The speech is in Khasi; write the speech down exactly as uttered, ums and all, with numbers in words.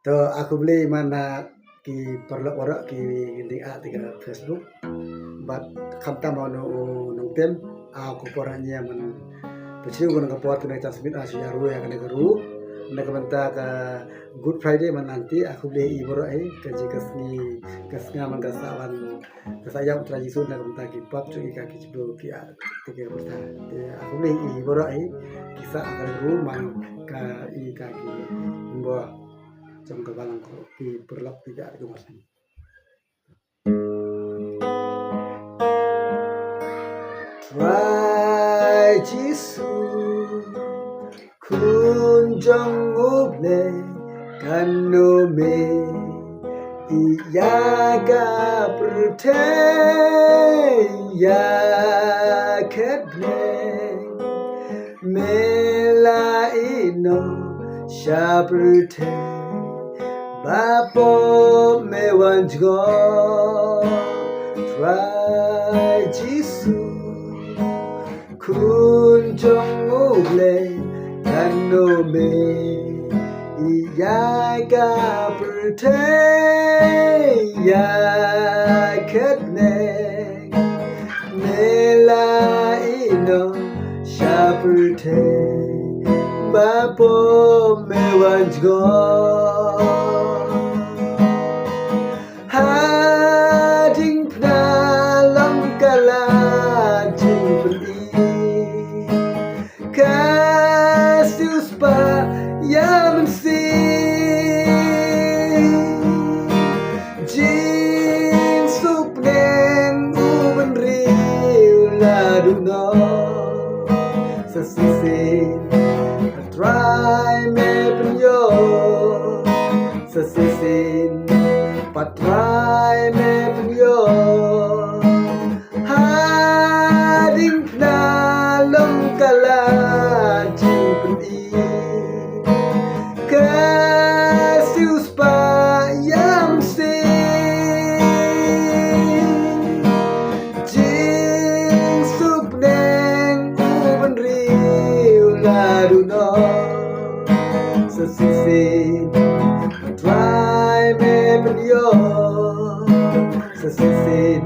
To, a khublei man na ki paralok waroh ki dang ïa tip ha Facebook. Bad khamtam ha u nongtem, a ko por ha nia man pynshai ko na ka por te na ka Chang Smit a shu ïa ruh ïa kane ka ruh. Na ka bynta ka Good Friday man nanti, a khublei i baroh hi, ka jingkyrmen ka sngi man ka sa wan ka sa ïap Trai Jisu na ka bynta ki pap jong i ka ki jubab ki a te ki pyrta. Te a khublei i baroh hi ki sa a ka ruh man ka i ka ki mbo jong ka balang ko ki paralok ki ka ki mas. Trai Jisu, Khun jong U Blei, kano me ïa ka pyrthei ïa khet Blei, me la ïehnoh sha pyrthei ba pop me wan jngoh. Trai Jisu, Khun jong U Blei, kano me ïa ka pyrthei ïa khet Blei, me la ïehnoh sha pyrthei ba pop me wan jngoh. Ha diengphna long ka la jingpyni, ka siewspah ïa mynsiem. Jingsngewbha u bynriew la duh noh. Sa shisien Trai me pynïoh, sa shisien pat Trai me pynïoh. Ha diengphna long ka la jingpyni, ka siewspah ïa mynsiem. Jingsngewbha u bynriew la duh noh. Sa shisien Trai me pynïoh, sa shisien